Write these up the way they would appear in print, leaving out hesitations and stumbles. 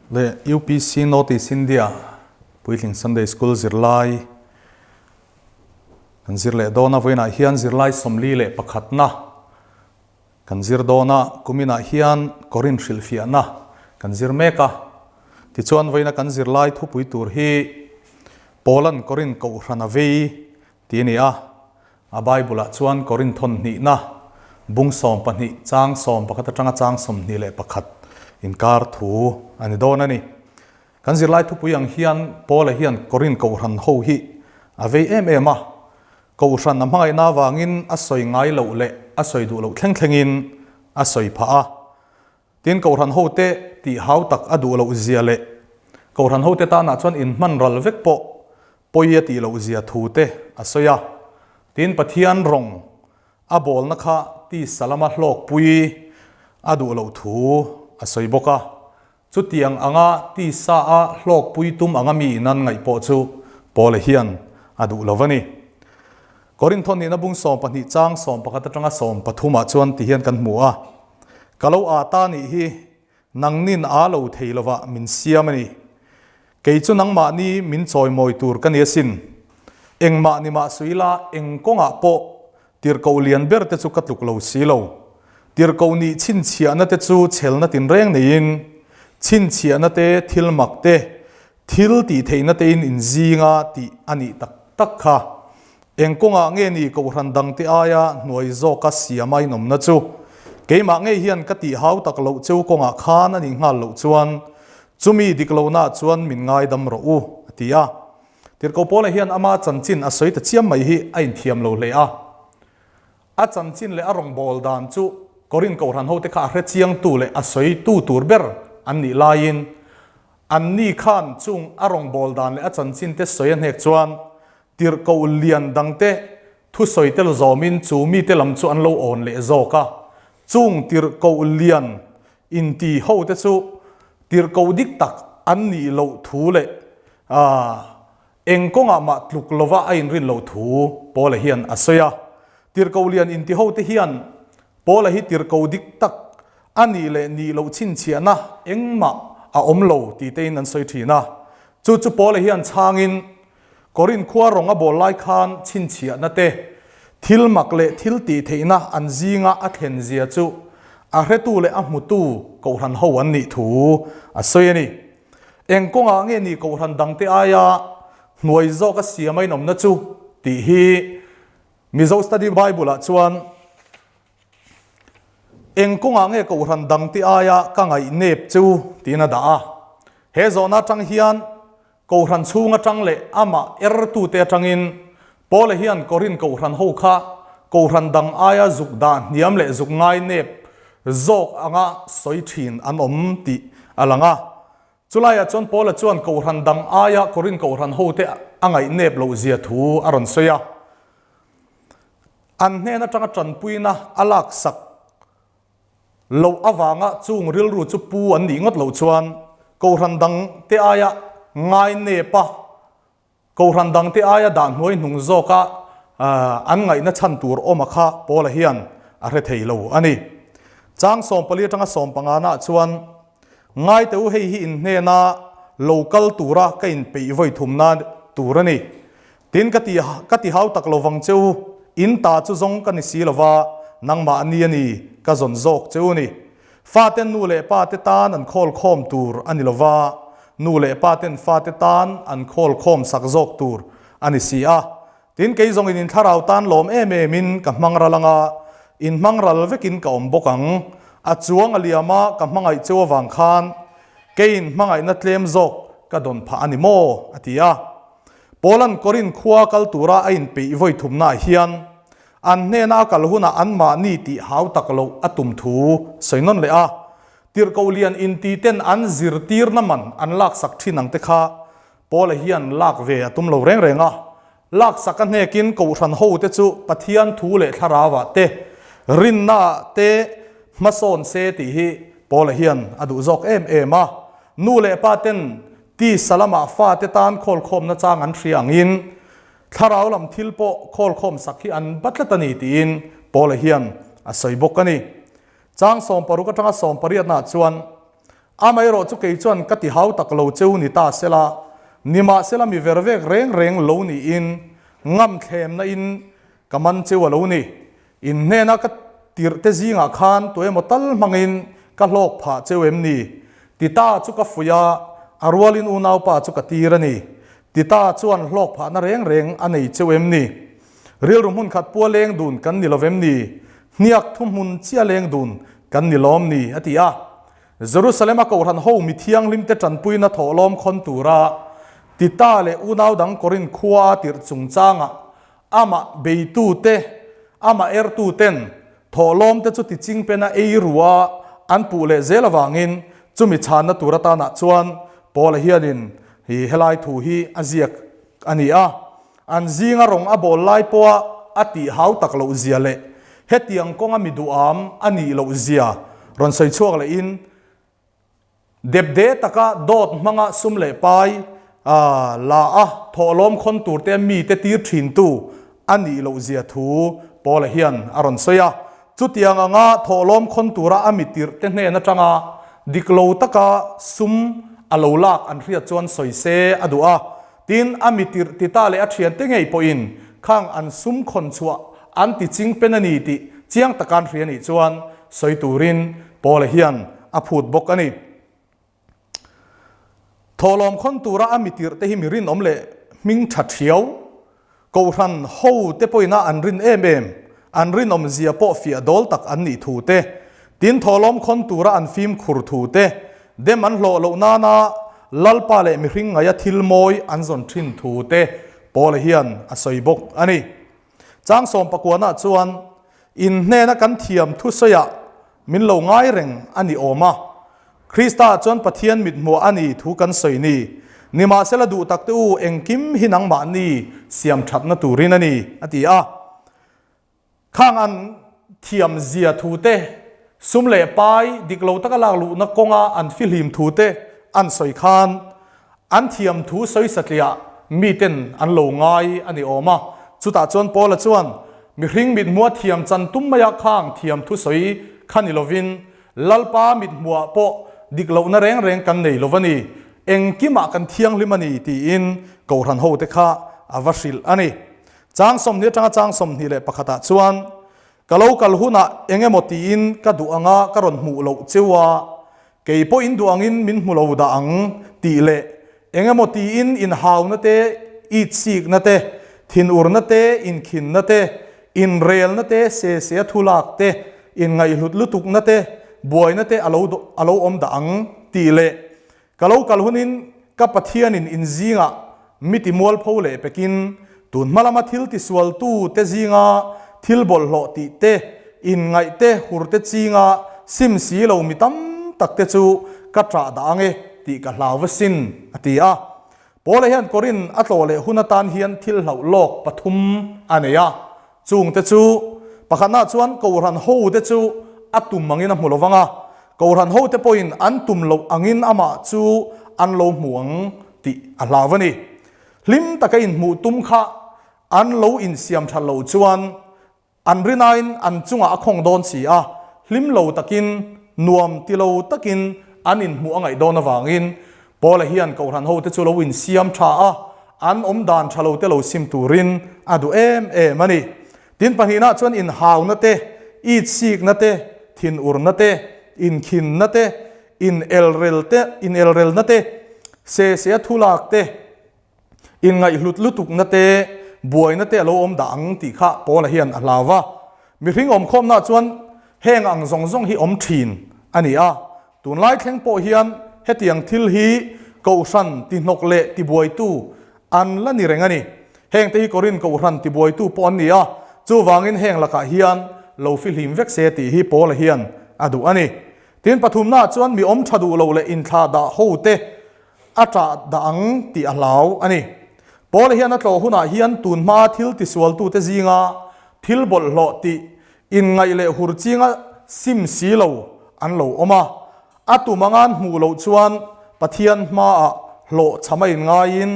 Le UPC North East India Puitling Sunday School zirlai kan zir leh dawn a, vawiinah hian zirlai 41na kan zir dawn a, kuminah hian Korin hrilhfiahna kan zir mek a. Tichuan vawiina kan zirlai thupui tur hi Paula'n Korin Kohhran a vei Ti a ni a, a Bible-ah chuan Korinthon hnihna bung 12 chang 11 atanga chang 21 inkar thu a ni dawn a ni. Kan zirlai thupui ang hian Paula hian Korin kohhran ho hi a vei em em a, kohhran a hmangaihna avangin a sawi ngai loh leh a sawi duh loh thleng thlengin a sawi phah a. Tin, kohhran hote tih hau tak a duh loh zia leh kohhran hote tanah chuan inhman ral vek pawh pawi a tih loh zia thu te a sawi a. Tin, Pathian rawng a bawlna kha tisa lama hlawkpui a duh loh thu a sawi bawk a. Chutiang anga tisa a hlawkpui tum anga mi inan ngaih pawh chu Paula hian a duh lo a ni. Korinth nihna bung 12 chang 11 atanga 13 ah chuan ti hian kan hmu a. Ka lo aa ta nih hi nangnin aa lo thei lovah min siam a ni. Kei chu nangmahni min chawimawi tur ka ni asin. Engmah ni mah sui la eng kawngah pawh tirhkoh lian ber te chu ka tluk lo si lo. Tirhkoh nih chhinchhiahna te chu chhelna tinreng neiin chhinchhiahna te thil mak te Thil tih theihna tein inzinga tih a nih tak tak kha. Eng kawngah nge ni Kohhran dangte aia hnuai zawka siama inawmna chu? Keimah ngei hian ka tih hau tak loh cheu kawngah khan a nih nghal loh chuan chumi dik lohnaah chuan min ngaidam rawh u, a ti a. Tirhkoh Paula hian ama chanchin a sawi ta chiam mai hi a inthiam lo hle a. A chanchin leh a rawngbâwl dan chu Korin Kohhran hote kha a hrechiangtu leh a sawitu tur ber an nih laiin Anni khan chung a rawngbâwl dan leh a chanchin te sawi a hnek chuan tirhkoh lian dangte thusawi tel zawmin chu mite lam chu an lo awn leh zawk a. Chung tirhkoh lian inti hote chu tirhkoh dik tak an nih loh thu leh eng kawngah mah tluk lova a inrin loh thu Paula hian a sawi a. Tirhkoh lian inti hote hian Paula hi tirhkoh dik tak a nih leh nih loh chhinchhiahna engmah a awm lo ti tein an sawi thin a. Chu chu Paula hian chhangin, Korinth khua rawng a bawl lai khan chhinchhiahna te, thil mak leh thil tih theihna an zinga a thlen zia chu a hretu leh a hmutu kohhran ho an nih thu a sawi a ni. Eng kawngah nge ni kohhran dangte aia hnuai zawk a siam a inawmna chu tih hi Mizo Study Bible-ah chuan Eng kawngah nge kohhran dangte aia ka ngaih nep chu? tiin a dah a. He zawhna atang hian kohhran chhung atang leh amah ertute atangin Paula hian Korinth kohhran ho kha kohhran dang aia zuk dah hniam leh zuk ngai nep zawk anga sawi thin an awm tih a lang a. Chulaiah chuan Paula chuan kohhran dang aia Korinth kohhran hote a ngaihnep loh zia thu a rawn sawi a. An hnen atanga tanpuina a laksak loh avanga chung rilru chu pu an nih ngawt loh chuan kohhran dang te aia ngainep a, Kohhran dangte aia dah hnuai hnung zawka an ngaihna chhan tur awma kha Paula hian a hre thei lo a ni. Chang 14 atanga 15 nah chuan, Ngaite u hei hi in hnena lo kal tura ka inpeih vawi thumna tur a ni. Tin ka ti ka ti hau tak lo vang che u, in ta chu zawng ka ni si lova, nangmah ni a ni ka zawn zawk che u ni. Faten nu leh pate tan an khawl khawm tur a ni lo va, nu leh paten fate tan an khawl khawm sak zawk tur a ni si a. Tin, kei zawngin in thlarau tan lawm em emin ka hmang ral ang a, in hmang ral vekin ka awm bawk ang. A chuang a liam a, ka hmangaih cheu avang khan keiin hmangaihna tlem zawk ka dawn phah a ni maw? a ti a. Paula'n Korinth khua kal tura a inpeih vawi thumnaah hian An hnena a kal hunah anmahni tih hau tak loh a tum thu sawi nawn leh a, tirhkoh lian inti ten an zirtirna man an laksak thin ang te kha Paula hian lak ve a tum lo reng reng a. Laksak a hnekin kohhran ho te chu Pathian thu leh thlarauah te, rinnaah te hmasawn se tih hi Paula hian a duh zawk em em a. Nu leh pa ten tisa lamah fate tan khawlkhawmna chang an hria angin Thlarau lam thil pawh khawlkhawm sak hi an ba tlat a ni tiin Paula hian a sawi bawk a ni. Chang 16 atanga 18 naah chuan. Amaherawh chu kei chuan ka ti hau tak lo cheu ni ta sela, nimahsela mi ver vek reng reng lo niin ngam thlemna in ka man cheu a lo ni. In hnena ka tirh te zingah khan tuemaw tal hmangin ka hlawk phah cheu em ni? Tita chu ka fuih a, a rualin unaupa chu ka tir a ni. Tita chuan hlawk phahna reng reng a nei cheu em ni? Rilru hmun khat pua leng dun kan ni lo vem ni? Hniak thuhmun chiah leng dun kan ni lawm ni? a ti a. Jerusalem-a Kohhran ho mi thianghlimte tanpuina thawhlawm khawn tura Tita leh unau dang Korinth khua a tirh chungchangah amah beitute, amah ertuten thawhlawmte chu tichingpena ei rua an puh leh zel avangin chumi chhanna tur atanah chuan Paula hianin helai thu hi a ziak a ni a. An zinga rawng a bawl lai pawha a tih hau tak loh zia leh hetiang kawnga mi duham a nih loh zia rawn sawi chhuak lehin depde taka dawt hmanga sum leh pai la a thawhlawm khawn turte mite tir thintu a nih loh zia thu Paula hian a rawn sawi a. Chutiang anga thawhlawm khawn tura a mi tirhte hnen atanga dik lo taka sum a lo lak an hriat chuan sawi se a duh a. Tin, a mi tirh ti ta leh a thiante ngei pawhin khang an sum khawn chhuah an ti ching pen a ni tih chiang taka an hria nih chuan sawi turin Paula hian a phut bawk a ni. Thawhlawm khawn tura a mi tirh te hi mi rinawm leh hming tha thiau, Kohhran ho te pawhin an rin em em, an rinawm zia pawh fiah dawl tak an nih thu te, tin thawhlawm khawn tura an fimkhur thu te, dem an hlawh loh nana Lalpa leh mihring ngaia thil mawi an zawn thin thu te Paula hian a sawi bawk a ni. Chang sawmpakuanah chuan in hnena kan thiam thusawiah Min lo ngai reng a ni awm a. Krista chuan Pathian mithmuah a ni thu kan sawi ni. Nimahsela duh tak te u, engkim hi nangmahni siam thatna turin a ni, a ti a. Khang an thiam zia thu te, sum leh pai dik lo taka lak luhna kawnga an fihlim thu te an sawi khan An thiam thu sawi satliah miten an lo ngai a ni awm a. Chutah chuan Paula chuan, Mihring mithmuah thiam chan tum maia khang thiam thu sawi kha ni lovin, Lalpa mithmuah pawh dik lohna reng reng kan nei lo va ni, engkimah kan thianghlim a ni tiin Kohhran hote kha a va hrilh a ni. Chang 20 atanga chang 21 ah chuan, Ka lo kal hunah eng emaw tiin ka duh anga ka rawn hmuh loh cheu a, Kei pawh in duh angin min hmu lo dah ang tih leh eng emaw tiin inhauna te, itsikna te, thinurna te, inkhinna te, inrelna te, sesea thulak te, inngaihhlut lutukna te, buaina te a lo a lo awm dah ang tih leh Ka lo kal hunin ka Pathianin in zingah mi ti mualpho leh pekin tun hma lama thil tisualtu te zinga thil bawlhhlawh tih te, inngaih te, hur te chinga sim si lo mi tam tak te chu ka ṭah dah ang e tih ka hlau va sin, a ti a. Paula hian Korin a tlawh leh hun atan hian thil hlauh lawk pathum a nei a. Chungte chu, pakhatnaah chuan Kohhran hote chu a tum angin a hmu lo vang a, Kohhran hote pawhin an tum loh angin amah chu an lo hmu ang tih a hlau a ni. Hlim taka inhmuh tum kha an lo insiam that loh chuan an rinain an chungah a khawng dawn si a, hlim lo takin, nuam ti lo takin an inhmuh a ngaih dawn avangin Paula hian Kohhran hote chu lo insiam tha a, an awm dan tha lo te lo sim turin a duh em em a ni. Tin pahnihna chuan inhauna te, itsikna te, thinurna te, inkhinna te, inelrel te, inelrelna te, sesea thulak te, Inngaihhlut lutukna te, buaina te a lo awm dah ang tih kha Paula hian a hlau va. Mihring awmkhawmnaah chuan heng ang zawng zawng hi awm thin a ni a. Tunlai thleng pawh hian hetiang thil hi Kohhran tihnawk leh tibuaitu an la ni reng a ni. Hengte hi Korinth Kohhran tibuaitu pawh an ni a, chuvangin heng lakah hian lo fihlim vek se tih hi Paula hian a duh a ni. Tin, pathumnaah chuan mi awm tha duh lo leh inthlah dah hote A ṭah dah ang tih a hlau a ni. Paula hian a tlawh hunah hian tun hmaa thil tisualtute zinga thil bawlhhlawh tih inngaih leh hur chinga sim si lo an lo awm a. A tum angan hmuh loh chuan Pathian hmaah hlawhchham a inngaiin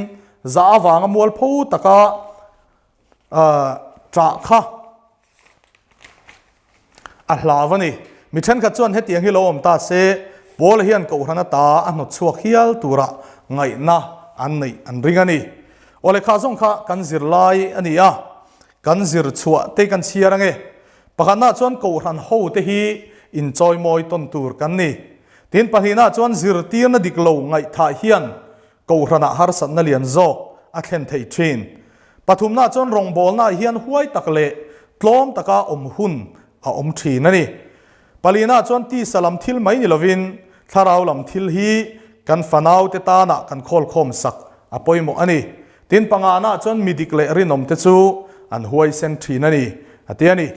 zah avanga mualpho taka ṭah kha a hlau a ni. Mi ṭhenkhat chuan hetiang hi lo awm ta se. Paula hian Kohhran ata a hnawt chhuak hial tura ngaihna an neih an ring a ni. Aw lehkha zawng kha kan zirlai a ni a, kan zir chhuah te kan chhiar ange. Pakhatnaah chuan Kohhran hote hi inchawimawi tawn tur kan ni. Tin, pahnihnaah chuan zirtirna dik lo ngaihthah hian Kohhranah harsatna lian zawk a thlen thei thin. Pathumnaah chuan rawngbawlnaah hian huai tak leh tlawm taka awm hun a awm thin a ni. Palinaah chuan tisa lam thil mai ni lovin thlarau lam thil hi kan fanaute tanah kan khawlkhawm sak a pawimawh a ni. Tin, panganaah chuan mi dik leh rinawmte chu an huaisen thin a ni, a ti a ni.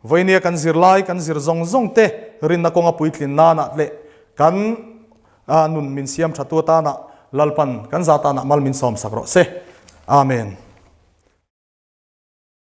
Vawinia kan zirlai kan zir zawng zawng te rinna kawnga puitlin nanah leh kan nun min siam tha tu atana Lalpan kan za tanah mal min sawm sak rawh se. Amen.